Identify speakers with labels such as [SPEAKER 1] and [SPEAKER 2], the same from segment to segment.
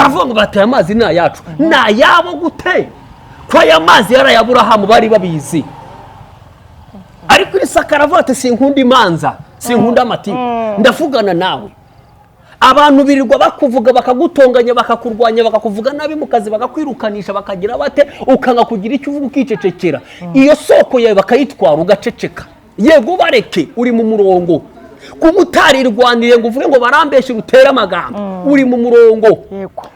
[SPEAKER 1] Baravuga ngo bateye amazi ni ayacu. Ni ayabo gute, ko aya mazi yari ay'Aburahamu? Bari babizi. Ariko Isaka aravuga ati: "Sinkunda imanza, sinkunda amatiku, ndavugana nawe." Abantu birirwa bakuvuga, bakagutonganya, bakakurwanya, bakakuvuga nabi mu kazi, bakakwirukanisha, bakagira bate, ukanga kugira icyo uvuga, ukicecekera. Iyo soko yawe bakayitwara, ugaceceka. Yego, bareke, uri mu murongo. Kuba utarirwaniriye ngo uvuge ngo barambeshye, utere amagambo, uri mu murongo.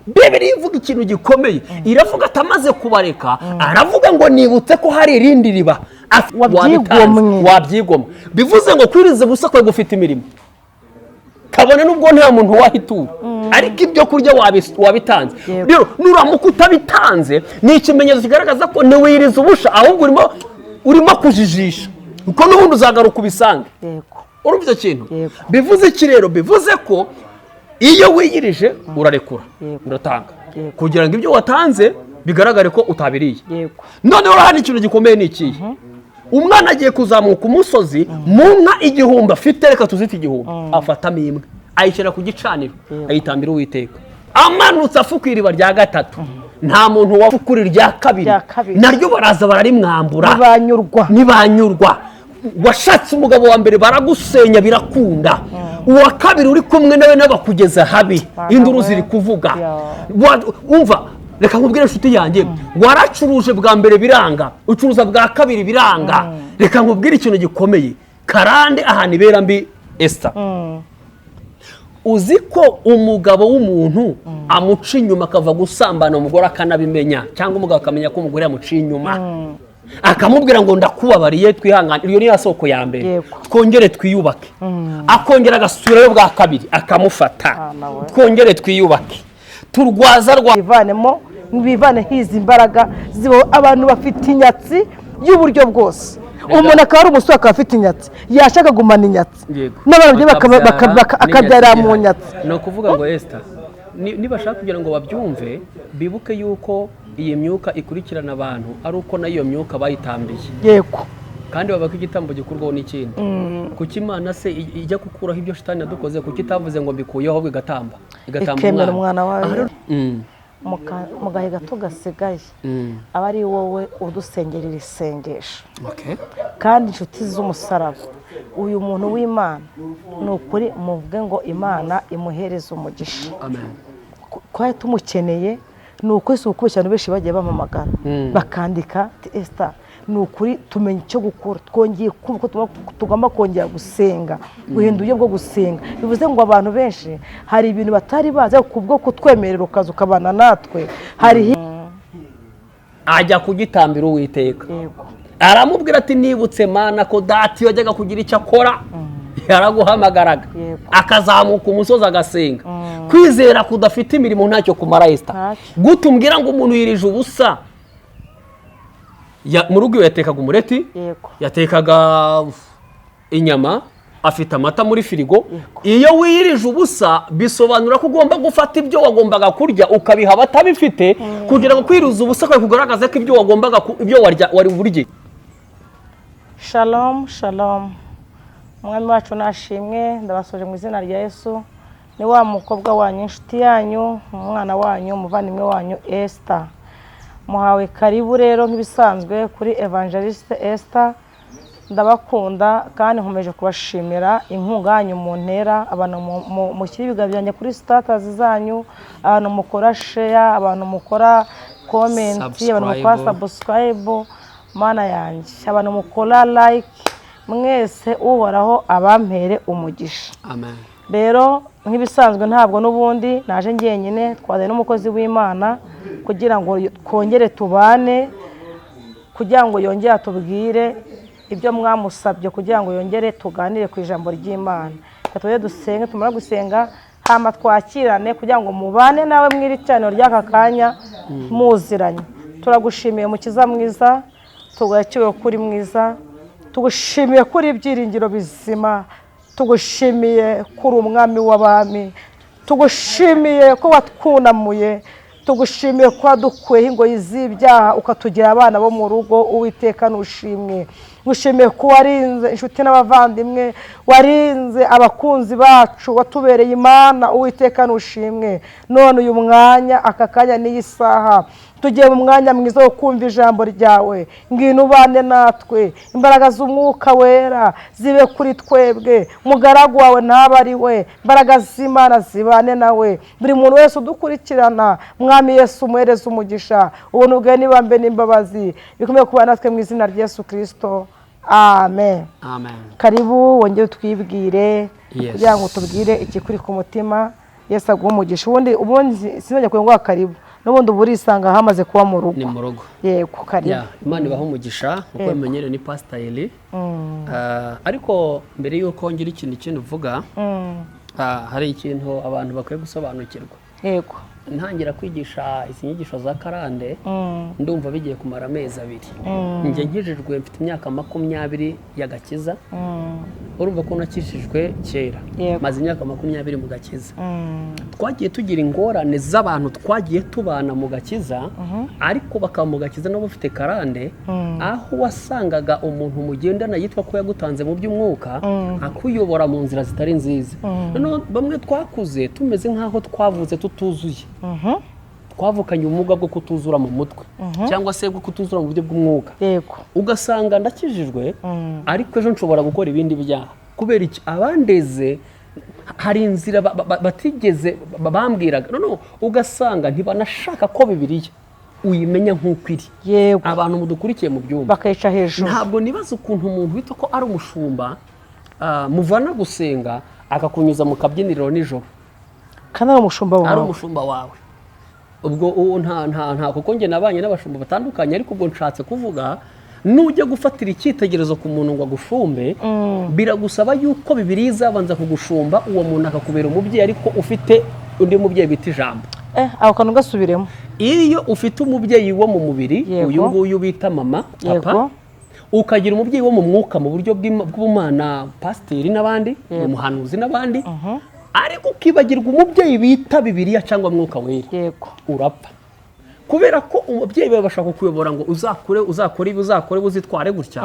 [SPEAKER 1] Bibiri ivuga ikintu gikomeye, iravuga ati amaze kubareka, aravuga ngo: "Nibutse ko hari irindi riba."
[SPEAKER 2] Wabyigomwe.
[SPEAKER 1] Wabyigomwe. Bivuze ngo kwiriza ubusa kwawe gufite imirimo, kabone n'ubwo nta muntu wahitura, ariko ibyo kurya wabitanze. Rero nuramuka utabitanze, ni ikimenyetso kigaragaza ko ntiwiriza ubusa, ahubwo urimo kujijisha, kuko n'ubundi uzagaruka ubisange. Urumva icyo kintu?
[SPEAKER 2] Yego.
[SPEAKER 1] Bivuze iki rero? Bivuze ko iyo wiyirije urarekura, uratanga, kugira ngo ibyo watanze bigaragare ko utabiriye. Noneho hano ikintu gikomeye ni ikihe? Umwana agiye kuzamuka umusozi, mu nka 1000 afite, reka tuzite 1000, afatamo imwe, ayishyira ku gicaniro, ayitambira Uwiteka. Amanutse afukura iriba rya gatatu, nta muntu wafukura irya kabiri.
[SPEAKER 2] Rya kabiri.
[SPEAKER 1] Naryo baraza bararimwambura.
[SPEAKER 2] Ntibanyurwa.
[SPEAKER 1] Ntibanyurwa. Washatse umugabo wa mbere, baragusenya, birakunda. Uwa kabiri uri kumwe nawe n'abakugeza habi.
[SPEAKER 2] Bana
[SPEAKER 1] Induru
[SPEAKER 2] we.
[SPEAKER 1] ziri kuvuga.
[SPEAKER 2] Ya.
[SPEAKER 1] Umva, reka nkubwire, inshuti yanjye, waracuruje bwa mbere biranga, ucuruza bwa kabiri biranga. Reka nkubwire ikintu gikomeye. Karande ahantu ibera mbi, Esita, uzi ko umugabo w'umuntu amuca inyuma, akava gusambana, umugore akanabimenya, cyangwa umugabo akamenya ko umugore yamuciye inyuma, akamubwira ngo: "Ndakubabariye, twihangane, iyo ni ya soko ya mbere, twongere twiyubake." Akongera agasubirayo bwa kabiri, akamufata.
[SPEAKER 2] Ah, nawe.
[SPEAKER 1] "Twongere twiyubake." Turwaza rwa
[SPEAKER 2] Bivanemo, bivaneho izi mbaraga ziba. Abantu bafite inyatsi y'uburyo bwose. Umuntu akaba ari umusore, akaba afite inyatsi, yashaka kugumana inyatsi n'abana be akabyarira mu nyatsi.
[SPEAKER 1] Ni ukuvuga ngo, Esita, nibashaka kugira ngo babyumve, bibuke yuko iyi myuka ikurikirana abantu ari uko nayo iyo myuka bayitambiye. Kandi bavuga ko igitambo gikurwaho n'ikindi. Kuki Imana se ijya gukuraho ibyo shitani yadukoze, kuki itavuze ngo mbikuyeho, ahubwo igatamba, igatamba
[SPEAKER 2] Ikemera umwana wayo.
[SPEAKER 1] Aha rero.
[SPEAKER 2] Mu gahe gato gasigaye, aba ari wowe udusengerera isengesho. Kandi inshuti z'umusaraba, uyu muntu w'Imana, ni ukuri muvuge ngo Imana imuhereze umugisha.
[SPEAKER 1] Amen.
[SPEAKER 2] Twari tumukeneye, ni ukuri, si ukubeshya. Abantu benshi bagiye bampamagara, bakandika ati: "Esita, ni ukuri tumenya icyo gukora, twongeye kumva ko tugomba kongera gusenga, guhindura uburyo bwo gusenga." Bivuze ngo abantu benshi hari ibintu batari bazi, ariko kubwo kutwemerera ukaza ukabana natwe hari
[SPEAKER 1] Ajya kugitambira Uwiteka. Aramubwira ati: "Nibutse, Mana, ko data iyo yajyaga kugira icyo akora yaraguhamagaraga, akazamuka umusozi agasenga." Kwizera kudafite imirimo ntacyo kumara, Esita.
[SPEAKER 2] Ntacyo.
[SPEAKER 1] Gute umbwira ngo umuntu yirije ubusa? Mu rugo iwe yatekaga umureti, yatekaga inyama, afite amata muri firigo. Iyo wirije ubusa, bisobanura ko ugomba gufata ibyo wagombaga kurya ukabiha abatabifite, kugira ngo kwiriza ubusa kwawe kugaragaze ko ibyo wagombaga ibyo warya wari burye.
[SPEAKER 2] Shalom, shalom. Umwami wacu nashimwe. Ndabasoje mu izina rya Yesu. Ni wa mukobwa wanyu, inshuti yanyu, umwana wanyu, umuvandimwe wanyu Esther. Muhawe karibu rero nk'ibisanzwe kuri Evangeliste Esther. Ndabakunda kandi nkomeje kubashimira inkunga yanyu muntera, abantu mushyira ibiganza byanjye kuri status zanyu, abantu mukora share, abantu mukora comment, abantu mukora
[SPEAKER 1] Subscribe.
[SPEAKER 2] subscribe, Mana yanjye, abantu mukora like, mwese Uhoraho abampere umugisha.
[SPEAKER 1] Amen.
[SPEAKER 2] Rero nk'ibisanzwe, ntabwo n'ubundi naje njyenyine, twazanye n'umukozi w'Imana kugira ngo twongere tubane, kugira ngo yongere atubwire ibyo mwamusabye, kugira ngo yongere tuganire ku ijambo ry'Imana. Reka tujye dusenge, tumara gusenga hama twakirane, kugira ngo mubane nawe mu iri teraniro ry'aka kanya muziranye. Turagushimiye, Mukiza mwiza, tugacyuwe kuri mwiza, tugushimiye kuri ibyiringiro bizima, tugushimiye kuri umwami w'abami, tugushimiye ko watwunamuye, tugushimiye ko wadukuyeho ingoyi z'ibyaha, ukatugira abana bo mu rugo. Uwiteka, nushimwe. Ngushimiye ko warinze inshuti n'abavandimwe, warinze abakunzi bacu, watubereye Imana. Uwiteka, nushimwe. None uyu mwanya, aka kanya n'iyi saha, tugiye mu mwanya mwiza wo kumva ijambo ryawe. Ngwino ubane natwe, imbaraga z'Umwuka Wera zibe kuri twebwe. Umugaragu wawe ntabe ari we, imbaraga z'Imana zibane nawe. Buri muntu wese udukurikirana, Mwami Yesu, umuhereze umugisha, ubuntu bwawe n'ibambe n'imbabazi bikomeye kuba natwe, mu izina rya Yesu Kirisito, amen.
[SPEAKER 1] Amen.
[SPEAKER 2] Karibu, wongere utwibwire
[SPEAKER 1] Yes.
[SPEAKER 2] kugira ngo utubwire ikikuri ku mutima. Yesu aguhe umugisha. Ubundi sinajya kugira ngo karibu, n'ubundi uba urisanga hamaze kuba mu rugo.
[SPEAKER 1] Ni mu rugo.
[SPEAKER 2] Yego, karibu.
[SPEAKER 1] Yeah, Imana ibaha umugisha. Nkuko bimenyereye, ni Pastor Eli. Ariko mbere y'uko ngira ikintu kindi uvuga, hari ikintu abantu bakwiye gusobanukirwa. Ntangira kwigisha izi nyigisho za karande, ndumva bigiye kumara amezi 2. Njye nkijijwe mfite imyaka 20 y'agakiza. Urumva ko nakijijwe kera. Maze imyaka 20 mu gakiza. Twagiye tugira ingorane z'abantu twagiye tubana mu gakiza, ariko bakaba mu gakiza nabo bafite karande, aho wasangaga umuntu mugendana yitwa ko yagutanze mu by'umwuka, akuyobora mu nzira zitari nziza. Noneho bamwe twakuze tumeze nk'aho twavutse tutuzuye, twavukanye ubumuga bwo kutuzura mu mutwe cyangwa se bwo kutuzura mu buryo bw'umwuka. Ugasanga ndakijijwe, ariko ejo nshobora gukora ibindi byaha. Kubera iki? Abandeze hari inzira batigeze bambwiraga. Noneho ugasanga ntibanashaka ko Bibiliya uyimenya nk'uko iri. Abantu mudukurikiye mu byumba,
[SPEAKER 2] bakayica hejuru.
[SPEAKER 1] Ntabwo nibaza ukuntu umuntu witwa ko ari umushumba, muvana gusenga akakunyuza mu kabyiniriro nijoro,
[SPEAKER 2] kandi ari umushumba
[SPEAKER 1] ari
[SPEAKER 2] wawe.
[SPEAKER 1] umushumba wawe. Ubwo uwo nta kuko njye nabanye n'abashumba batandukanye, ariko ubwo nshatse kuvuga, nujya gufatira icyitegererezo ku muntu ngo agushumbe, biragusaba yuko Bibiliya izabanza kugushumba, uwo muntu akakubera umubyeyi, ariko ufite undi mubyeyi bita Ijambo.
[SPEAKER 2] Ako kantu gasubiremo.
[SPEAKER 1] Iyo ufite umubyeyi wo mu mubiri, uyu nguyu bita mama, papa, ukagira umubyeyi wo mu mwuka mu buryo bw'ubumana, pasiteri n'abandi, umuhanuzi n'abandi, ariko ukibagirwa umubyeyi bita Bibiliya cyangwa Mwuka Wera, urapfa. Kubera ko umubyeyi bawe bashaka kukuyobora ngo uzakure, uzakore ibi, uzakore ibi, uzitware gutya,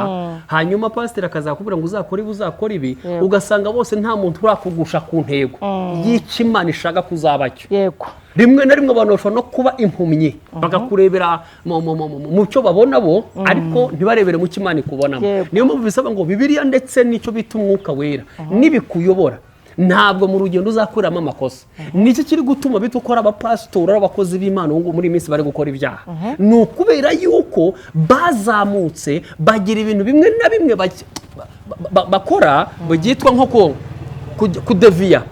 [SPEAKER 1] hanyuma pasiteri akazakubwira ngo uzakore ibi, uzakore ibi, ugasanga bose nta muntu urakugusha ku ntego y'icyo Imana ishaka kuzaba cyo. Rimwe na rimwe abantu bashobora no kuba impumyi, bakakurebera mu cyo babona bo, ariko ntibarebere mu cyo Imana ikubonamo. Niyo mpamvu bisaba ngo Bibiliya ndetse n'icyo bita Umwuka Wera nibikuyobora, ntabwo mu rugendo uzakuramo amakosa. Nicyo kiri gutuma bita ukora abapasitori, abakozi b'Imana ubu ngubu muri iyi minsi bari gukora ibyaha, ni ukubera yuko bazamutse bagira ibintu bimwe na bimwe bakora byitwa nko kudeviya.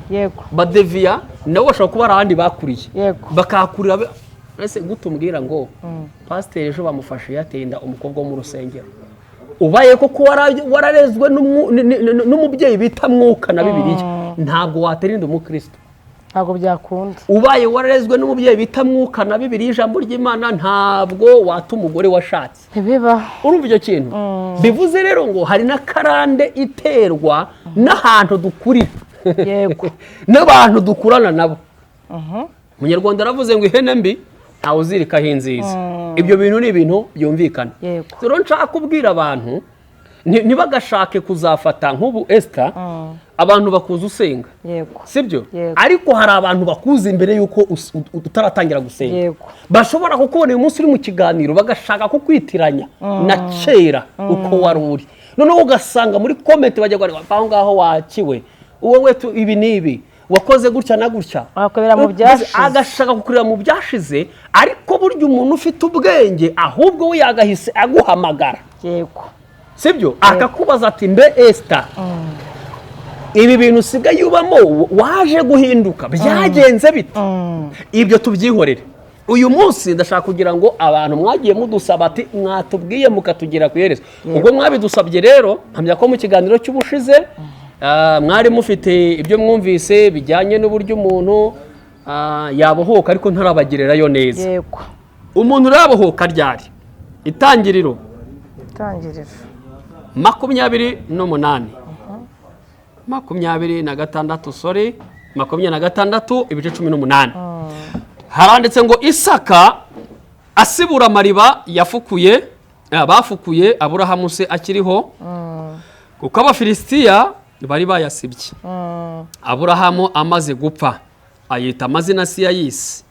[SPEAKER 1] Badeviya nabo bashobora kuba ari ahandi bakuriye, bakahakurira ese gute umbwira ngo pasiteri ejo bamufashe yateye inda umukobwa wo mu rusengero? Ubaye koko wararezwe n'umubyeyi bita Mwuka na Bibiliya, ntabwo watera inda umukristo.
[SPEAKER 2] Ntabwo byakunda.
[SPEAKER 1] Ubaye wararezwe n'umubyeyi bita Mwuka na Bibiliya, ijambo ry'Imana, ntabwo wata umugore washatse.
[SPEAKER 2] Ntibiba.
[SPEAKER 1] Urumva icyo kintu bivuze rero ngo hari n'akarande iterwa n'ahantu dukurira n'abantu dukurana nabo. Umunyarwanda aravuze ngo ihene mbi ntawe uzirikaho inziza. Ibyo bintu ni ibintu byumvikana. Rero nshaka kubwira abantu ntibagashake kuzafata nk'ubu Esita, abantu bakuza usenga, sibyo?
[SPEAKER 2] Yego.
[SPEAKER 1] Ariko hari abantu bakuza imbere y'uko utaratangira gusenga, bashobora kukubona uyu munsi uri mu kiganiro, bagashaka kukwitiranya na kera uko wari uri. Noneho ugasanga muri comment bajya ngo aho ngaho wakiwe wowe ibi n'ibi wakoze gutya na gutya.
[SPEAKER 2] Bakakurebera mu byashize.
[SPEAKER 1] Agashaka kukureba mu byashize. Ariko burya umuntu ufite ubwenge ahubwo we yagahise aguhamagara, sibyo, akakubaza ati: "Mbe Esita, ibi bintu usigaye ubamo waje guhinduka byagenze bite?" Ibyo tubyihorere. Uyu munsi ndashaka kugira ngo abantu mwagiye mudusaba ati mwatubwiye mukatugera ku iherezo, ubwo mwabidusabye rero, mpamya ko mu kiganiro cy'ubushize mwari mufite ibyo mwumvise bijyanye n'uburyo umuntu yabohoka, ariko ntarabagererayo neza. Umuntu urabohoka ryari? Itangiriro.
[SPEAKER 2] Itangiriro.
[SPEAKER 1] 28, 26, sorry, 26, ibice 18, haranditse ngo: "Isaka asibura amariba yafukuye Bafukuye Aburahamu se akiriho, kuko Abafilisitiya bari bayasibye. Aburahamu amaze gupfa ayita amazina si yayise.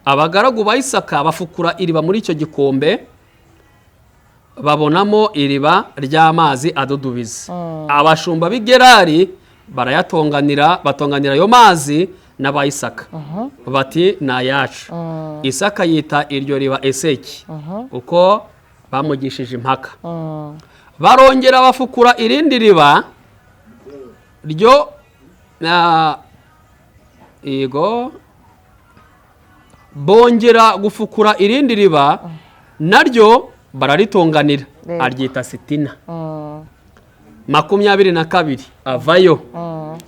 [SPEAKER 1] Abagaragu ba Isaka bafukura iriba muri icyo gikombe, babonamo iriba ry'amazi adudubiza. Abashumba b'i Gerari barayatonganira, batonganira ayo mazi n'aba Isaka, bati: "Ni ayacu." Isaka yita iryo riba Eseki, kuko bamugishije impaka. Barongera bafukura irindi riba ryo yego, bongera gufukura irindi riba, naryo bararitonganira. Aryita Sitina. 22, avayo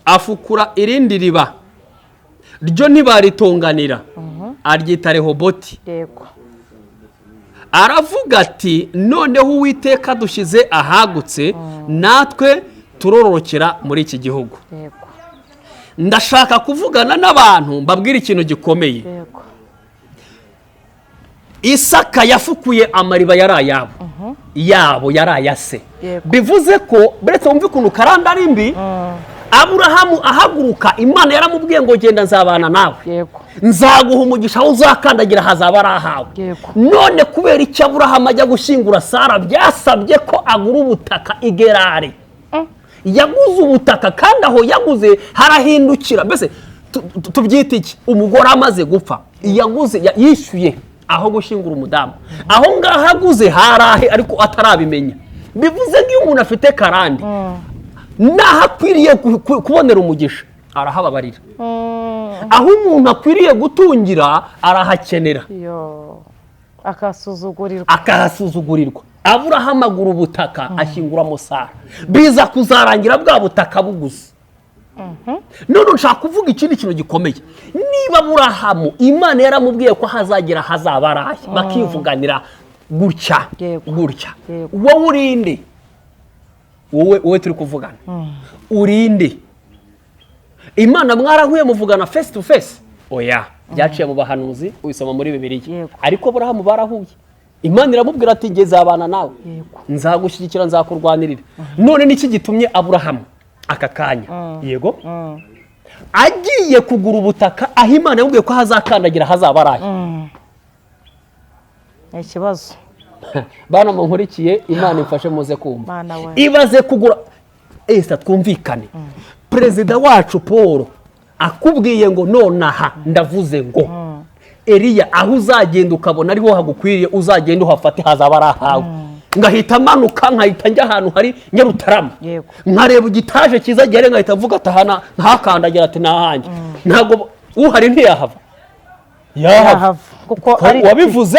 [SPEAKER 1] afukura irindi riba, ryo ntibaritonganira, aryita Rehoboti. Aravuga ati: "Noneho Uwiteka dushyize ahagutse, natwe turororokera muri iki gihugu." Ndashaka kuvugana n'abantu, mbabwire ikintu gikomeye. Isaka yafukuye amariba yari ayabo, yabo yari aya se. Bivuze ko, buretse wumve ukuntu karanda ari mbi, Aburahamu ahaguruka, Imana yaramubwiye ngo: "Genda, nzabana nawe, nzaguha umugisha, aho uzakandagira hazaba ari ahawe." None kubera icyo Aburahamu ajya gushyingura Sara byasabye ko agura ubutaka i Gerari? Yaguze ubutaka, kandi aho yaguze harahindukira. Mbese tubyite iki? Umugore amaze gupfa yaguze, yishyuye aho gushyingura umudamu. Aho ngaho aguze hari ahe, ariko atarabimenya. Bivuze ngo iyo umuntu afite karande, n'aho akwiriye kubonera umugisha arahababarira, aho umuntu akwiriye gutungira arahakenera.
[SPEAKER 2] Yo, akasuzugurirwa.
[SPEAKER 1] Akahasuzugurirwa. Aburahamu agura ubutaka, ashyinguramo Sara, biza kuzarangira bwa butaka buguze. None nshaka kuvuga ikindi kintu gikomeye. Niba Aburahamu Imana yaramubwiye ko hazagera hazaba ari ahe, bakivuganira gutya gutya, wowe urinde, wowe turi kuvugana, urinde? Imana mwarahuye muvugana face to face? Oya, byaciye mu bahanuzi, ubisoma muri Bibiliya. Ariko Aburahamu barahuye, Imana iramubwira ati: "Nge nzabana nawe, nzagushyigikira, nzakurwanirira." None niki gitumye Aburahamu aka kanya, yego, agiye kugura ubutaka aho Imana yamubwiye ko hazakandagira hazaba ari ahe?
[SPEAKER 2] Ni ikibazo.
[SPEAKER 1] Bana munkurikiye, Imana imfashe muze kumva.
[SPEAKER 2] Mana we.
[SPEAKER 1] Ibaze kugura esa, twumvikane, perezida wacu Paul akubwiye ngo: "Nonaha ndavuze ngo Eliya, aho uzagenda ukabona ariho hagukwiriye, uzagenda uhafate, hazaba ari ahawe." Ngahita amanuka, nkahita njya ahantu hari Nyarutarama, nkareba igitaje cyiza gihari, nkahita mvuga ati: "Aha ntakandagira," ati: "Ni ahanjye." Ntabwo uhari ntiyahava? Yahava.
[SPEAKER 2] Yahava kuko
[SPEAKER 1] Ko
[SPEAKER 2] ari
[SPEAKER 1] uwabivuze.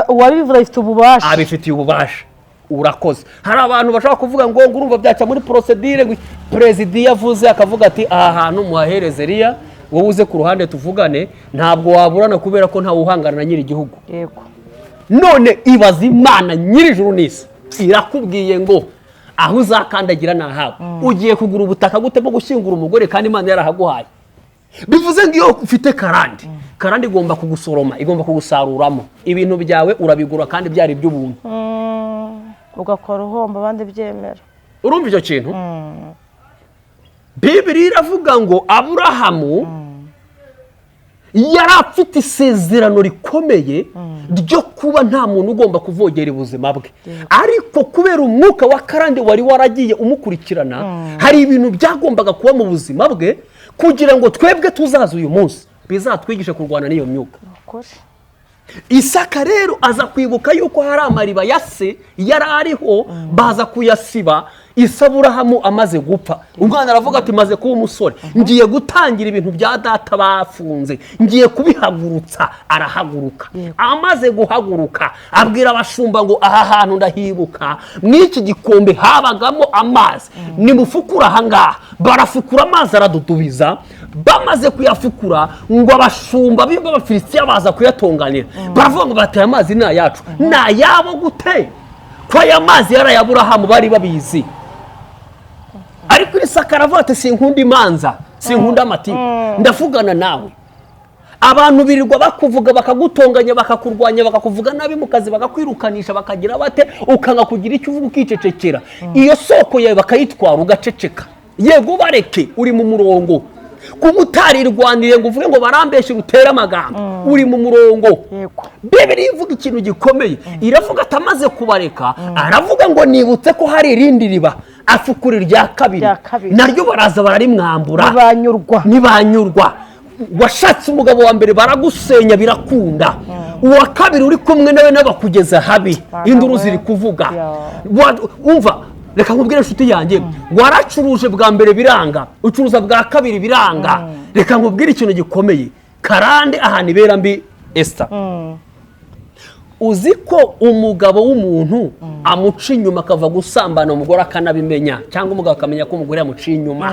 [SPEAKER 2] Uwabivuze afite ububasha.
[SPEAKER 1] Abifitiye ububasha. Urakoze. Hari abantu bashobora kuvuga ngo urumva byaca muri procédure, ngo perezida iyo avuze akavuga ati: "Aha hantu muhahereze Eliya, wowe uze ku ruhande tuvugane," ntabwo waburana, kubera ko ntawe uhangana na nyiri igihugu. None ibaza, Imana nyir'ijuru n'isi irakubwiye ngo: "Aho uzakandagira ni ahawe." Ugiye kugura ubutaka gute bwo gushyingura umugore kandi Imana yarahaguhaye? Bivuze ngo iyo ufite karande, karande igomba kugusoroma, igomba kugusaruramo ibintu byawe. Urabigura kandi byari iby'ubuntu.
[SPEAKER 2] Ugakora uhomba, abandi byemera.
[SPEAKER 1] Urumva icyo kintu? Bibiri iravuga ngo Aburahamu yari afite isezerano rikomeye ryo kuba nta muntu ugomba kuvogera ubuzima bwe, ariko kubera umwuka wa karande wari waragiye umukurikirana, hari ibintu byagombaga kuba mu buzima bwe kugira ngo twebwe tuzaza uyu munsi bizatwigishe kurwana n'iyo myuka.
[SPEAKER 2] Ukuri.
[SPEAKER 1] Isaka rero aza kwibuka yuko hari amariba ya se yari ariho, baza kuyasiba Aburahamu amaze gupfa. Umwana aravuga ati: "Maze kuba umusore, ngiye gutangira ibintu bya data bafunze, ngiye kubihagurutsa." Arahaguruka. Amaze guhaguruka abwira abashumba ngo: "Aha hantu ndahibuka, mw'iki gikombe habagamo amazi, nimufukure aha ngaha." Barafukura, amazi aradudubiza. Bamaze kuyafukura, ngo abashumba b'Abafilisitiya baza kuyatunganira, baravuga ngo bateye amazi ni ayacu. Ni ayabo gute, ko aya mazi yari ay'Aburahamu bari babizi? Ariko Isaka aravuga ati: "Sinkunda imanza, sinkunda amatiku, ndavugana nawe." Abantu birirwa bakuvuga, bakagutonganya, bakakurwanya, bakakuvuga nabi mu kazi, bakakwirukanisha, bakagira bate, ukanga kugira icyo uvuga, ukicecekera. Iyo soko yawe bakayitwara, ugaceceka. Yego, bareke, uri mu murongo. Kuba utarirwaniriye ngo uvuge ngo barambeshye, utere amagambo, uri mu murongo. Bibiliya ivuga ikintu gikomeye, iravuga ati amaze kubareka, aravuga ngo nibutse ko hari irindi riba, afukura irya kabiri.
[SPEAKER 2] Irya kabiri.
[SPEAKER 1] Naryo baraza bararimwambura.
[SPEAKER 2] Ntibanyurwa.
[SPEAKER 1] Ntibanyurwa. Washatse umugabo wa mbere baragusenya, birakunda. Uwa kabiri uri kumwe nawe n'abakugeza habi.
[SPEAKER 2] Bana
[SPEAKER 1] Induru
[SPEAKER 2] we.
[SPEAKER 1] ziri kuvuga.
[SPEAKER 2] Ya.
[SPEAKER 1] Umva, reka nkubwire inshuti yanjye, waracuruje bwa mbere biranga, ucuruza bwa kabiri biranga. Reka nkubwire ikintu gikomeye, karande ahantu ibera mbi. Esita, uzi ko umugabo w'umuntu amuca inyuma, akava gusambana, umugore akanabimenya, cyangwa umugabo akamenya ko umugore yamuciye inyuma,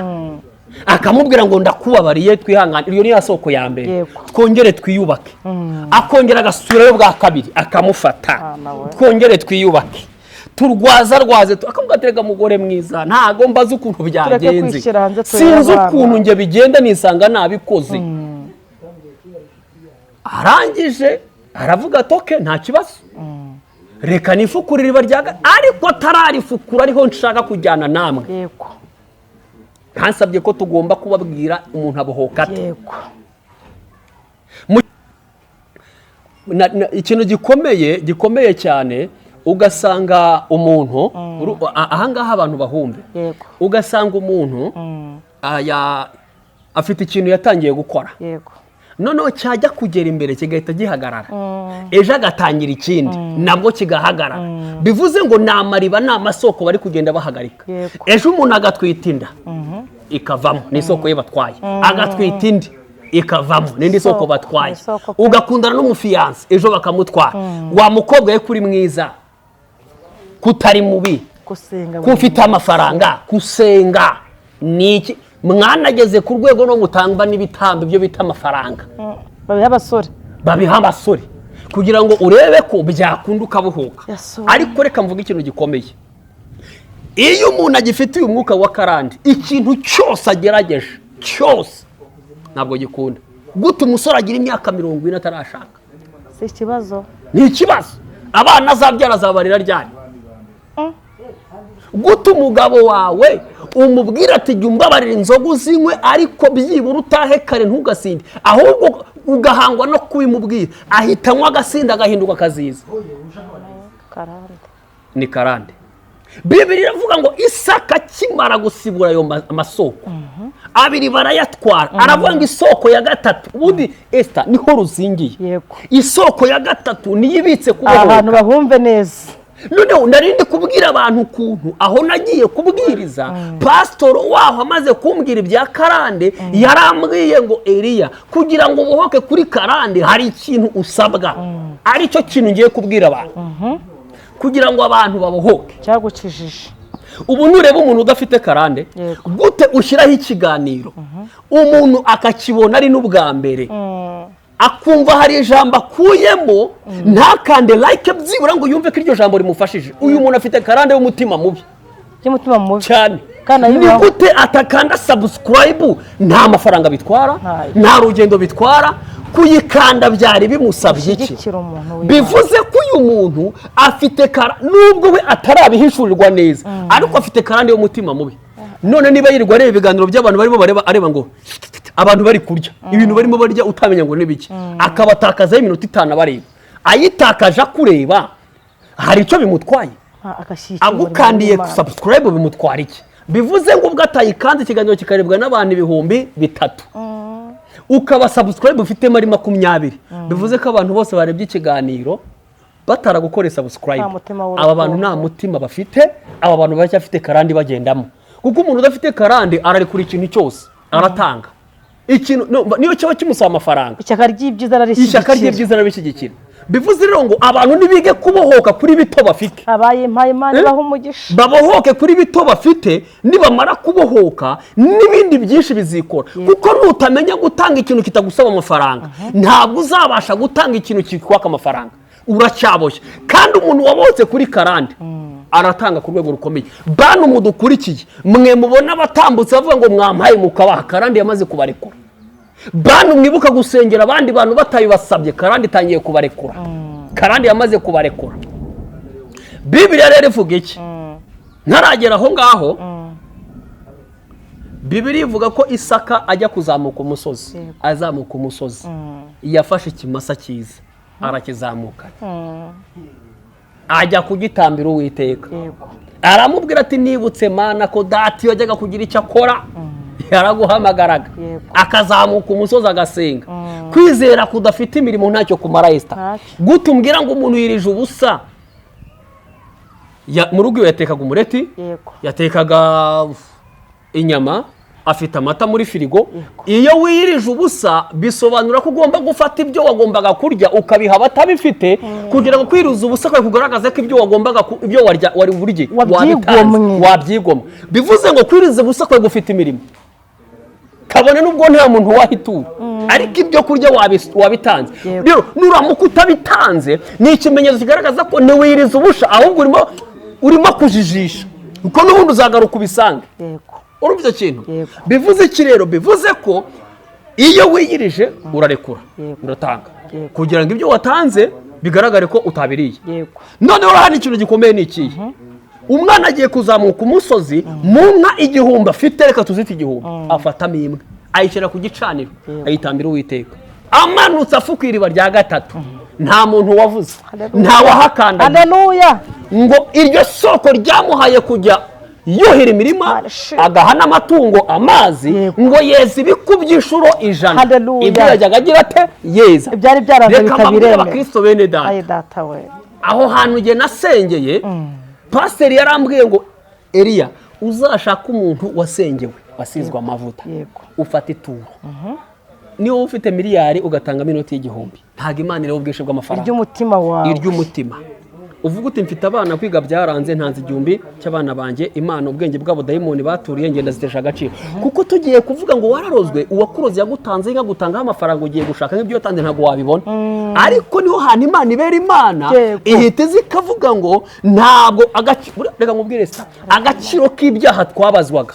[SPEAKER 1] akamubwira ngo ndakubabariye, twihangane, iyo ni ya soko ya mbere, twongere twiyubake. Akongera agasubirayo bwa kabiri, akamufata.
[SPEAKER 2] Ah, nawe.
[SPEAKER 1] Twongere twiyubake, turwaza rwaze, akamubwira ati rega mugore mwiza, ntago mbaza ukuntu byagenze,
[SPEAKER 2] kwishyira hanze turebe
[SPEAKER 1] sinzi
[SPEAKER 2] abana."
[SPEAKER 1] ukuntu njye bigenda, nisanga nabikoze. Arangije aravuga ati okay, nta kibazo, reka nifukure iriba rya ariko atararifukura, ariho nshaka kujyana namwe. Ntansabye ko tugomba kubabwira umuntu abohoka ate. Ikintu gikomeye, gikomeye cyane, ugasanga umuntu ahangaha abantu bahumbe, ugasanga umuntu afite ikintu yatangiye gukora, noneho cyajya kugera imbere kigahita gihagarara, ejo agatangira ikindi nabwo kigahagarara. Bivuze ngo ni amariba, ni amasoko bari kugenda bahagarika. Ejo umuntu agatwita inda ikavamo, ni isoko ye batwaye. Agatwita indi ikavamo, n'indi soko
[SPEAKER 2] Isoko,
[SPEAKER 1] batwaye.
[SPEAKER 2] Isoko pe.
[SPEAKER 1] Ugakundana n'umufiyanse, ejo bakamutwara. Wa mukobwa we, kuri mwiza, kutari mubi,
[SPEAKER 2] Gusenga.
[SPEAKER 1] ko ufite amafaranga, gusenga ni iki? Mwanageze ku rwego no mutangwa n'ibitambo, ibyo bita amafaranga.
[SPEAKER 2] Babiha abasore.
[SPEAKER 1] Babiha abasore kugira ngo urebe ko byakunda ukabuhuka.
[SPEAKER 2] Yesu.
[SPEAKER 1] Ariko reka mvuge ikintu gikomeye: iyo umuntu agifite uyu mwuka wa karande, ikintu cyose agerageje cyose ntabwo gikunda. Gute umusore agira imyaka 40 atarashaka?
[SPEAKER 2] Si ikibazo.
[SPEAKER 1] Ni ikibazo. Abana azabyara azabarira ryari? Gute umugabo wawe umubwira ati jya umbabarira inzoga uzinywe, ariko byibura utahe kare, ntugasinde, ahubwo ugahangwa no kubimubwira, ahita anywa agasinda, agahinduka akaziza?
[SPEAKER 2] Karande.
[SPEAKER 1] Ni karande. Bibiri iravuga ngo Isaka akimara gusibura ayo amasoko abiri barayatwara, aravuga ngo isoko ya gatatu, ubundi Esita niho ruzingiye. Isoko ya gatatu niyo ibitse
[SPEAKER 2] Aha hantu
[SPEAKER 1] kubohoka.
[SPEAKER 2] Bahumve neza.
[SPEAKER 1] Noneho nari ndi kubwira abantu ukuntu aho nagiye kubwiriza, pasitoro waho amaze kumbwira ibya karande, yarambwiye ngo Eliya, kugira ngo ubohoke kuri karande hari ikintu usabwa, aricyo kintu ngiye kubwira abantu kugira ngo abantu babohoke.
[SPEAKER 2] Cyagukijije.
[SPEAKER 1] Ubu nureba umuntu udafite karande, gute ushyiraho ikiganiro umuntu akakibona ari n'ubwa mbere, akumva hari ijambo akuyemo, ntakande like byibura ngo yumve ko iryo jambo rimufashije? Uyu muntu afite karande y'umutima mubi.
[SPEAKER 2] Y'umutima mubi.
[SPEAKER 1] Cyane.
[SPEAKER 2] Kandi
[SPEAKER 1] Ni
[SPEAKER 2] ayibaho.
[SPEAKER 1] gute atakanda subscribe? Nta mafaranga bitwara,
[SPEAKER 2] Ntayo.
[SPEAKER 1] nta rugendo bitwara, kuyikanda byari bimusabye iki?
[SPEAKER 2] Ushyigikira umuntu w'Imana.
[SPEAKER 1] Bivuze ko uyu muntu afite kara, nubwo we atarabihishurirwa neza, ariko afite karande y'umutima mubi. None niba yirirwa areba ibiganiro by'abantu barimo bareba, areba ngo abantu bari kurya ibintu barimo barya, utamenya ngo ni biki, akabatakazaho iminota 5 abareba, ayitakaje akureba, hari icyo bimutwaye?
[SPEAKER 2] Ah, agashyigikira umurimo
[SPEAKER 1] Agukandiye
[SPEAKER 2] w'Imana.
[SPEAKER 1] subscribe bimutwara iki? Bivuze ngo ubwo atayikanze, ikiganiro kikarebwa n'abantu 3000, ukaba subscribe ufitemo ari 20, bivuze ko abantu bose barebye ikiganiro bataragukoreye subscribe,
[SPEAKER 2] Nta mutima w'urukundo.
[SPEAKER 1] aba bantu nta mutima bafite. Aba bantu baracyafite karande bagendamo, kuko umuntu udafite karande ararekura ikintu cyose, aratanga ikintu no, niyo cyaba kimusaba amafaranga.
[SPEAKER 2] Ishyaka ry'ibyiza
[SPEAKER 1] Ishyaka
[SPEAKER 2] ararishyigikira.
[SPEAKER 1] ry'ibyiza arabishyigikira. Bivuze rero ngo abantu nibige kubohoka kuri bito bafite.
[SPEAKER 2] Abaye impaye Imana
[SPEAKER 1] Eh?
[SPEAKER 2] ibaha umugisha.
[SPEAKER 1] Babohoke kuri bito bafite, nibamara kubohoka n'ibindi byinshi bizikora, kuko nutamenya gutanga ikintu kitagusaba amafaranga, ntabwo uzabasha gutanga ikintu kikwaka amafaranga. Uracyaboshye. Kandi umuntu wabohotse kuri karande aratanga ku rwego rukomeye. Bantu mudukurikiye, mwe mubona abatambutse bavuga ngo mwampaye mukabaha, karande yamaze kubarekura. Bantu mwibuka gusengera abandi bantu batabibasabye, karande itangiye kubarekura, karande yamaze kubarekura. Bibiliya rero ivuga iki? Ntaragera aho ngaho, Bibiliya ivuga ko Isaka ajya kuzamuka umusozi, azamuka umusozi yafashe ikimasa cyiza arakizamukana, ajya kugitambira Uwiteka. Aramubwira ati: "Nibutse, Mana, ko data iyo yajyaga kugira icyo akora yaraguhamagaraga, akazamuka umusozi agasenga." Kwizera kudafite imirimo ntacyo kumara, Esita.
[SPEAKER 2] Ntacyo.
[SPEAKER 1] Gute umbwira ngo umuntu yirije ubusa? Mu rugo iwe yatekaga umureti, yatekaga inyama, afite amata muri firigo. Iyo wiyirije ubusa bisobanura ko ugomba gufata ibyo wagombaga kurya ukabiha abatabifite, kugira ngo kwiriza ubusa kwawe kugaragaze ko ibyo wagombaga ibyo warya wari burye
[SPEAKER 2] Wabyigomwe.
[SPEAKER 1] wabitanze, wabyigomwe. Bivuze ngo kwiriza ubusa kwawe gufite imirimo, kabone n'ubwo nta muntu wahitura, ariko ibyo kurya wabitanze. Rero nuramuka utabitanze ni ikimenyetso kigaragaza ko ntiwiriza ubusa, ahubwo urimo kujijisha, kuko n'ubundi uzagaruka ubisange. Urumva icyo kintu?
[SPEAKER 2] Yego.
[SPEAKER 1] Bivuze iki rero? Bivuze ko iyo wiyirije urarekura, uratanga, kugira ngo ibyo watanze bigaragare ko utabiriye. Noneho hano ikintu gikomeye ni ikihe? Umwana agiye kuzamuka umusozi, mu nka 1000 afite, reka tuzite 1000, afatamo imwe ayishyira ku gicaniro, ayitambira Uwiteka. Amanutse afu ku iriba rya gatatu, nta muntu wavuze,
[SPEAKER 2] Haleluya.
[SPEAKER 1] nta wahakandagiye.
[SPEAKER 2] Haleluya.
[SPEAKER 1] Ngo iryo soko ryamuhaye kujya yuhira imirima, agaha n'amatungo amazi. Ngo yeza ibikubye inshuro 100
[SPEAKER 2] Haleluya.
[SPEAKER 1] ibyo yajyaga agira ate? Yeza.
[SPEAKER 2] Ibyari byaranze
[SPEAKER 1] Reka mbabwire,
[SPEAKER 2] bikabiremera.
[SPEAKER 1] abakristo bene data,
[SPEAKER 2] Ayi data we.
[SPEAKER 1] aho hantu njye nasengeye, pasiteri yarambwiye ngo: "Eliya, uzashake umuntu wasengewe, wasizwe amavuta, ufate ituro. Niba ufite miliyari ugatangamo inoti y'igihumbi, ntabwo Imana ireba ubwinshi bw'amafaranga."
[SPEAKER 2] Iry'umutima wawe.
[SPEAKER 1] Iry'umutima. Uvuga uti: "Mfite abana, kwiga byaranze, ntanze 1000 cy'abana banjye. Imana, ubwenge bwabo dayimoni baturiye, ngenda zitesha agaciro." Kuko tugiye kuvuga ngo wararozwe, uwakuroze yagutanze inka, gutangaho amafaranga, ugiye gushaka nk'ibyo yatanze ntabwo wabibona. Ariko niho hantu Imana ibera Imana. Ihita iza ikavuga ngo ntabwo agaciro, reka nkubwire sa, agaciro k'ibyaha twabazwaga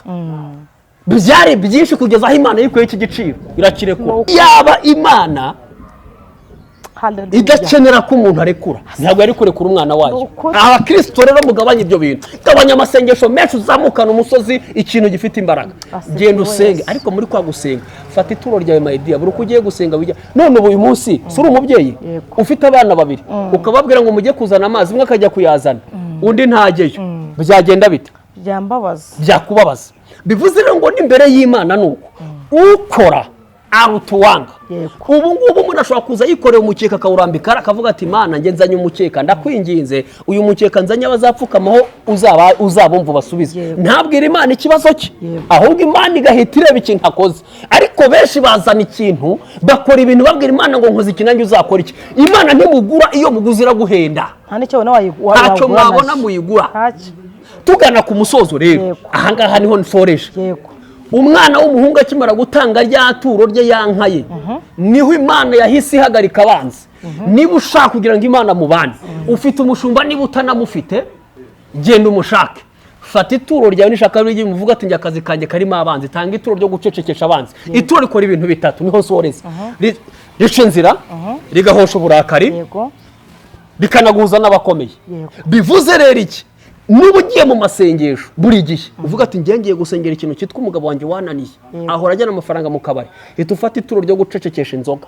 [SPEAKER 1] byari byinshi kugeza aho Imana yikuyeho iki giciro irakirekura. Yaba Imana
[SPEAKER 2] Haleluya.
[SPEAKER 1] idakenera ko umuntu arekura, ntabwo yari kurekura umwana wayo.
[SPEAKER 2] Ni ukuri.
[SPEAKER 1] Abakristo rero mugabanye ibyo bintu, gabanya amasengesho menshi uzamukana umusozi. Ikintu gifite imbaraga,
[SPEAKER 2] Asifiwe
[SPEAKER 1] genda usenge.
[SPEAKER 2] Yesu.
[SPEAKER 1] Ariko muri kwa gusenga, fata ituro ryawe, my dear. Buri uko ugiye gusenga wijya. None ubu uyu munsi si uri umubyeyi
[SPEAKER 2] Yego.
[SPEAKER 1] ufite abana babiri, ukababwira ngo mujye kuzana amazi, umwe akajya kuyazana undi ntajyeyo, byagenda bite?
[SPEAKER 2] Byambabaza.
[SPEAKER 1] Byakubabaza. Bivuze rero ngo n'imbere y'Imana ni uko, ukora aruta uwanga. Ubu ngubu umuntu ashobora kuza yikoreye umukeka, akawurambika, akavuga ati: "Imana, njye nzanye umukeka, ndakwinginze, uyu mukeka nzanye abazapfukamaho uzaba uzabumva ubasubize." Ntabwire Imana ikibazo cye, ahubwo Imana igahita ireba ikintu akoze. Ariko benshi bazana ikintu, bakora ibintu babwira Imana ngo: "Nkoze iki, nanjye uzakora iki." Imana ntimugura, iyo muguze iraguhenda.
[SPEAKER 2] Nta n'icyo ubona
[SPEAKER 1] Ntacyo
[SPEAKER 2] wagura
[SPEAKER 1] mwabona
[SPEAKER 2] nacyo.
[SPEAKER 1] muyigura.
[SPEAKER 2] Ntacyo.
[SPEAKER 1] Tugana ku musozo rero, ahangaha niho nsoreje. Umwana w'umuhungu akimara gutanga rya turo rye, ya nka ye, niho Imana yahise ihagarika abanzi. Niba ushaka kugira ngo Imana mubane, ufite umushumba, niba utanamufite genda umushake, fata ituro ryawe. Nishaka rero muvuga ati: "Njye akazi kanjye karimo abanzi," tanga ituro ryo gucecekesha abanzi. Ituro rikora ibintu bitatu, niho nsoreza: Rica inzira, rigahosha uburakari, rikanaguhuza n'abakomeye. Bivuze rero iki? Niba ugiye mu masengesho buri gihe uvuga ati: "Ngiye gusengera ikintu cyitwa umugabo wanjye wananiye, ahora ajyana amafaranga mu kabari," hita ufata ituro ryo gucecekesha inzoga.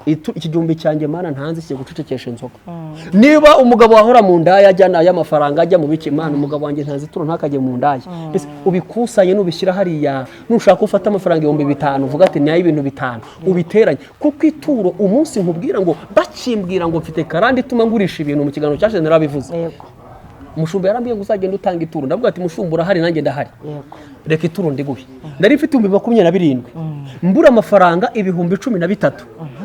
[SPEAKER 1] Iki gihumbi cyanjye, Mana, ntanze kigiye gucecekesha inzoga. Niba umugabo wahora mu ndaya ajyana ay'amafaranga ajya mu biki, Imana, umugabo wanjye ntanze ituro ntakajye mu ndaya. Mbese ubikusanye nubishyira hariya, nushaka ufate amafaranga 5000, uvuga ati ni ay'ibintu bitanu, ubiteranye. Kuko ituro, umunsi nkubwira ngo bakimbwira ngo mfite karande ituma ngurisha ibintu, mu kiganiro cyashize narabivuze, umushumba yarambwiye ngo: "Uzagenda utanga ituro." Ndavuga ati: "Mushumba, urahari, nanjye ndahari, reka ituro ndiguhe." Nari mfite 27,000, mbura amafaranga 13,000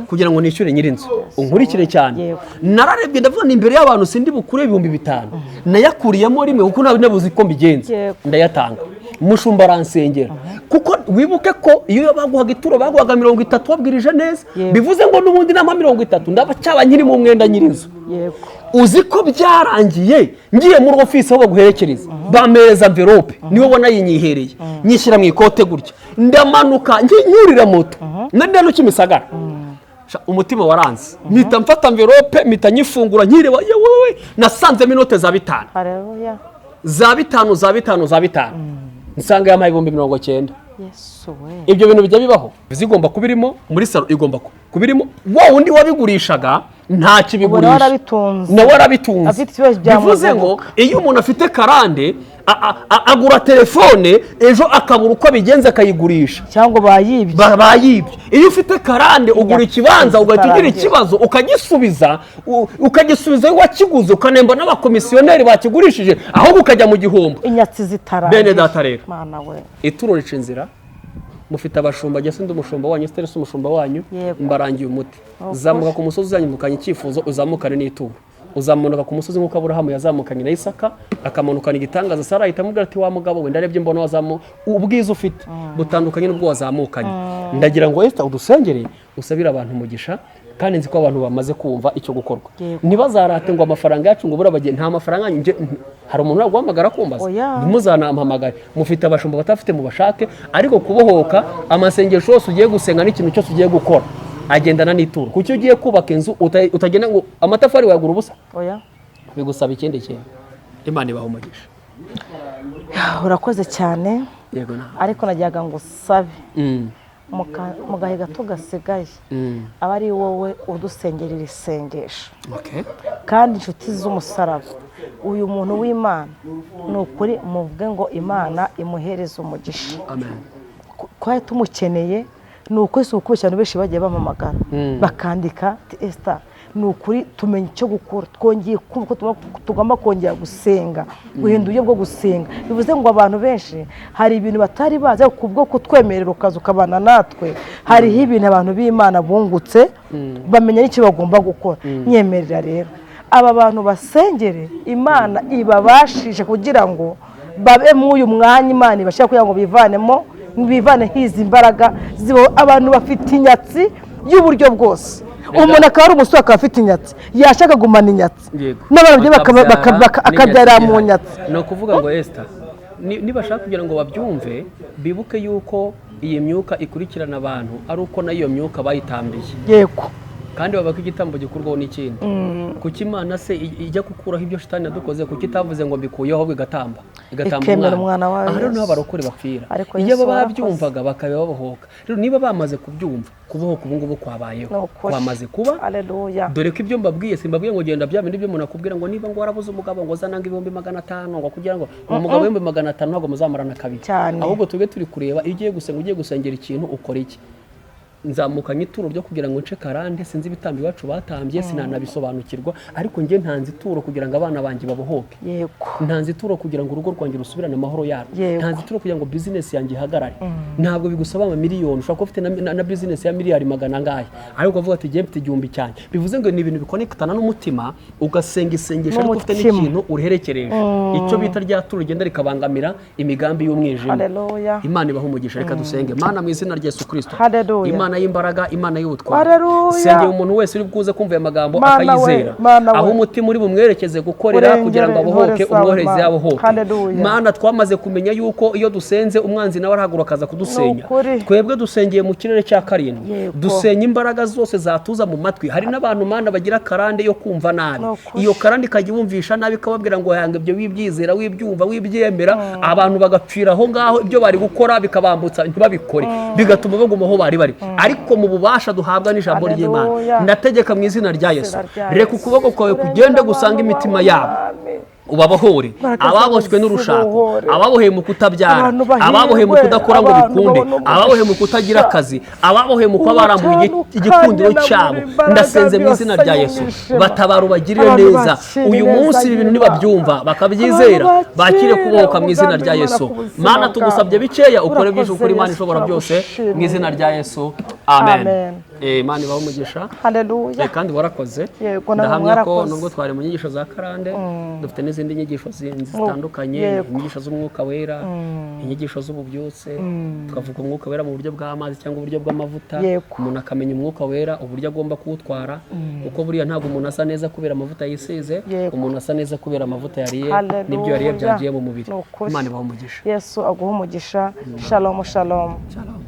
[SPEAKER 1] kugira ngo nishyure nyir'inzu. Unkurikire cyane. Nararebye ndavuga ni imbere y'abantu sindi bukure 5000, nayakuriyemo rimwe kuko ntabwo nabuze uko mbigenza. Ndayatanga, umushumba aransengera. Kuko wibuke ko iyo baguhaga ituro baguhaga 30 wabwirije neza. Bivuze ngo n'ubundi nama 30 ndaba cyaba nkiri mu mwenda nyir'inzu. Uzi ko byarangiye ngiye muri ofisi aho baguherekereza, bampereza envelope, niwe ubona yinyihereye, nyishyira mu ikote gutya. Ndamanuka nyurira moto, nari no Kimisagara. Umutima waranze, mpita mfata envelope, mpita nyifungura, nkireba, yewe, nasanzemo inote za 5.
[SPEAKER 2] Haleluya.
[SPEAKER 1] Za 5, za 5, za 5, nsanga yampaye 90,000.
[SPEAKER 2] Yesu we!
[SPEAKER 1] Ibyo bintu bijya bibaho. Zigomba kuba irimo muri salo, igomba kuba irimo wa wundi wabigurishaga nta
[SPEAKER 2] Ubu nawe
[SPEAKER 1] kibigurisha.
[SPEAKER 2] arabitunze.
[SPEAKER 1] Nawe arabitunze.
[SPEAKER 2] Afite ikibazo
[SPEAKER 1] Bivuze ngo
[SPEAKER 2] byamugoboka.
[SPEAKER 1] iyo umuntu afite karande, agura telefone, ejo akabura uko abigenza akayigurisha.
[SPEAKER 2] Cyangwa bayibye.
[SPEAKER 1] Bayibye. Iyo ufite karande, ugura ikibanza, ugahita ugira
[SPEAKER 2] Zitarangira.
[SPEAKER 1] ikibazo, ukagisubiza, ukagisubiza wakiguze, ukanemba n'abakomisiyoneri bakigurishije, ahubwo ukajya mu gihombo.
[SPEAKER 2] Inyatsi zitarangira.
[SPEAKER 1] Bene data rero,
[SPEAKER 2] Mana we!
[SPEAKER 1] ituro rica inzira. Mufite abashumba, jye sindi umushumba wanyu, Esiteri si umushumba wanyu.
[SPEAKER 2] Yego.
[SPEAKER 1] Mbarangiye umuti. Zamuka ku musozi, uzanyimukanye icyifuzo, uzamukane n'ituro. Uzamunuka ku musozi nk'uko Aburahamu yazamukanye na Isaka, akamanukana igitangaza. Sara ahita amubwira ati: "Wa mugabo we, ndarebye mbona wazamu ubwiza ufite butandukanye n'ubwo wazamukanye." Ndagira ngo Esita udusengere, usabire abantu umugisha, kandi nzi ko abantu bamaze kumva icyo gukorwa.
[SPEAKER 2] Yego.
[SPEAKER 1] Ntibazarate ngo amafaranga yacu, ngo buriya bagiye, nta mafaranga yanyu. Hari umuntu uraguhamagara kumbaza?
[SPEAKER 2] Oya.
[SPEAKER 1] Ntimuzanampamagare. Mufite abashumba, batafite mubashake. Ariko kubohoka, amasengesho yose ugiye gusenga n'ikintu cyose ugiye gukora agendana n'ituro. Kuki ugiye kubaka inzu utagenda ngo amatafari wayagura ubusa?
[SPEAKER 2] Oya.
[SPEAKER 1] Bigusaba ikindi kintu. Imana ibaha umugisha.
[SPEAKER 2] Urakoze cyane.
[SPEAKER 1] Yego nawe.
[SPEAKER 2] Ariko najyaga ngo usabe mu gahe gato gasigaye, aba ari wowe udusengerera isengesho. Kandi inshuti z'umusaraba, uyu muntu w'Imana, ni ukuri muvuge ngo Imana imuhereze umugisha.
[SPEAKER 1] Amen.
[SPEAKER 2] Twari tumukeneye, ni ukuri, si ukubeshya, abantu benshi bagiye bampamagara, bakandika ati: "Esita, ni ukuri tumenya icyo gukora, twongeye kumva ko tugomba kongera gusenga, guhindura uburyo bwo gusenga." Bivuze ngo abantu benshi hari ibintu batari bazi, ariko kubwo kutwemerera ukaza ukabana natwe, hariho ibintu abantu b'Imana bungutse, bamenya n'icyo bagomba gukora. Nyemerera rero aba bantu basengere, Imana ibabashishe kugira ngo babe muri uyu mwanya Imana ibashyira, kugira ngo bivanemo, bivane hizi imbaraga zibaho. Abantu bafite inyatsi y'uburyo bwose. Umuntu akaba ari umusore, akaba afite inyatsi, yashaka kugumana inyatsi
[SPEAKER 1] Yego.
[SPEAKER 2] n'abana be
[SPEAKER 1] Bakabyara
[SPEAKER 2] akabyarira
[SPEAKER 1] n'inyatsi
[SPEAKER 2] mu
[SPEAKER 1] ihari.
[SPEAKER 2] nyatsi.
[SPEAKER 1] Ni ukuvuga ngo Esita, nibashaka kugira ngo babyumve, bibuke yuko iyi myuka ikurikirana abantu ari uko nayo iyo myuka bayitambiye. Kandi bavuga ko igitambo gikurwaho n'ikindi. Kuki Imana se ijya gukuraho ibyo shitani yadukoze, kuki itavuze ngo mbikuyeho, ahubwo igatamba, igatamba
[SPEAKER 2] Ikemera umwana wayo
[SPEAKER 1] Aha rero niho
[SPEAKER 2] Yesu.
[SPEAKER 1] abarokore bapfira.
[SPEAKER 2] Ariko
[SPEAKER 1] Iyo
[SPEAKER 2] Yesu
[SPEAKER 1] baba
[SPEAKER 2] warakoze.
[SPEAKER 1] babyumvaga bakaba babohoka. Rero niba bamaze kubyumva, kubohoka ubu ngubu kwabayeho,
[SPEAKER 2] Ni ukuri.
[SPEAKER 1] kwamaze kuba.
[SPEAKER 2] Aleluya.
[SPEAKER 1] Dore ko ibyo mbabwiye, simbabwiye ngo genda bya bindi byo umuntu akubwira ngo niba ngo warabuze umugabo ngo uzananga 500,000, ngo kugira ngo umugabo 500,000 ntabwo muzamarana kabiri.
[SPEAKER 2] Cyane.
[SPEAKER 1] Ahubwo tube turi kureba, iyo ugiye gusenga, ugiye gusengera ikintu, ukora iki? Nzamukanye ituro ryo kugira ngo nce karande. Sinzi ibitambo iwacu batambye, sinanabisobanukirwa, ariko njye ntanze ituro kugira ngo abana banjye babohoke. Ntanze ituro kugira ngo urugo rwanjye rusubirane amahoro yarwo. Ntanze ituro kugira ngo bizinesi yanjye ihagarare. Ntabwo bigusaba amamiliyoni. Ushobora kuba ufite na bizinesi ya miliyari magana angahe, ariko ukavuga ati: "Njye mfite 1000 cyanjye." Bivuze ngo ni ibintu bikonekitana n'umutima, ugasenga isengesho ariko ufite
[SPEAKER 2] N'umutima.
[SPEAKER 1] n'ikintu uruherekereje, icyo bita rya turo rigenda rikabangamira imigambi y'umwijima.
[SPEAKER 2] Haleluya.
[SPEAKER 1] Imana ibaha umugisha. Reka dusenge. Mana, mu izina rya Yesu Kirisito,
[SPEAKER 2] Haleluya.
[SPEAKER 1] Imana y'imbaraga, Imana y'ubutwari,
[SPEAKER 2] Haleluya.
[SPEAKER 1] sengera umuntu wese uri bwuze kumva aya magambo,
[SPEAKER 2] Mana we,
[SPEAKER 1] akayizera,
[SPEAKER 2] Mana we.
[SPEAKER 1] aho umutima uri bumwerekeze gukorera
[SPEAKER 2] Urengere
[SPEAKER 1] kugira ngo abohoke,
[SPEAKER 2] intore zawe,
[SPEAKER 1] umwohereze
[SPEAKER 2] Mana.
[SPEAKER 1] abohoke.
[SPEAKER 2] Haleluya.
[SPEAKER 1] Mana, twamaze kumenya yuko iyo dusenze umwanzi nawe arahaguruka akaza kudusenya.
[SPEAKER 2] Ni ukuri.
[SPEAKER 1] Twebwe dusengeye mu kirere cya karindwi, dusenya imbaraga zose zatuza mu matwi. Hari n'abantu, Mana, bagira karande yo kumva nabi.
[SPEAKER 2] Ni ukuri.
[SPEAKER 1] Iyo karande ikajya ibumvisha nabi, ikababwira ngo yanga ibyo wibyizera, wibyumva, wibyemera. Abantu bagapfira aho ngaho, ibyo bari gukora bikabambutsa ntibabikore, bigatuma baguma aho bari bari. Ariko mu bubasha duhabwa n'ijambo ry'Imana,
[SPEAKER 2] Haleluya.
[SPEAKER 1] ndategeka mu izina rya Yesu,
[SPEAKER 2] Izina rya
[SPEAKER 1] reka
[SPEAKER 2] Yesu.
[SPEAKER 1] ukuboko kwawe kugende gusanga imitima yabo,
[SPEAKER 2] Mwami.
[SPEAKER 1] ubabohore.
[SPEAKER 2] Imbaraga
[SPEAKER 1] Ababoshywe
[SPEAKER 2] zawe
[SPEAKER 1] n'urushako,
[SPEAKER 2] zibohore.
[SPEAKER 1] ababoheye mu kutabyara,
[SPEAKER 2] Abantu bahirwe,
[SPEAKER 1] ababoheye mu kudakora ngo
[SPEAKER 2] abantu
[SPEAKER 1] bikunde,
[SPEAKER 2] babone umugisha.
[SPEAKER 1] ababoheye mu kutagira akazi, ababoheye mu kuba barambuye
[SPEAKER 2] Ubatandukanye
[SPEAKER 1] igikundiro
[SPEAKER 2] na buri
[SPEAKER 1] cyabo,
[SPEAKER 2] mbaraga
[SPEAKER 1] ndasenze mu
[SPEAKER 2] yose
[SPEAKER 1] izina rya Yesu,
[SPEAKER 2] y'umwijima.
[SPEAKER 1] batabara, ubagirire
[SPEAKER 2] Abantu
[SPEAKER 1] neza.
[SPEAKER 2] bakire
[SPEAKER 1] Uyu
[SPEAKER 2] neza
[SPEAKER 1] munsi ibi bintu
[SPEAKER 2] y'Imana.
[SPEAKER 1] nibabyumva bakabyizera,
[SPEAKER 2] Abantu
[SPEAKER 1] bakire
[SPEAKER 2] bakire
[SPEAKER 1] kubohoka mu izina
[SPEAKER 2] umugambi
[SPEAKER 1] rya
[SPEAKER 2] w'Imana
[SPEAKER 1] Yesu.
[SPEAKER 2] ku buzima
[SPEAKER 1] Mana,
[SPEAKER 2] bwabo.
[SPEAKER 1] tugusabye bikeya, ukore byinshi,
[SPEAKER 2] Urakoze
[SPEAKER 1] ukuri Imana
[SPEAKER 2] Yesu,
[SPEAKER 1] ishobora byose, mu
[SPEAKER 2] turagushimiye.
[SPEAKER 1] izina rya Yesu, amen.
[SPEAKER 2] Amen.
[SPEAKER 1] Imana ibahe umugisha.
[SPEAKER 2] Haleluya.
[SPEAKER 1] Kandi warakoze.
[SPEAKER 2] Yego, namwe
[SPEAKER 1] Ndahamya ko
[SPEAKER 2] mwarakoze.
[SPEAKER 1] nubwo twari mu nyigisho za karande, dufite n'izindi nyigisho zindi zitandukanye, inyigisho z'umwuka wera, inyigisho z'ububyutse, tukavuga umwuka wera mu buryo bw'amazi cyangwa uburyo bw'amavuta. Umuntu akamenya umwuka wera uburyo agomba kuwutwara, kuko buriya ntabwo umuntu asa neza kubera amavuta yisize. Umuntu asa neza kubera amavuta yariye
[SPEAKER 2] Haleluya.
[SPEAKER 1] n'ibyo yariye byagiye mu mubiri.
[SPEAKER 2] Ni ukuri.
[SPEAKER 1] Imana ibahe umugisha.
[SPEAKER 2] Yesu aguhe umugisha. Shalom, shalom.
[SPEAKER 1] Shalom.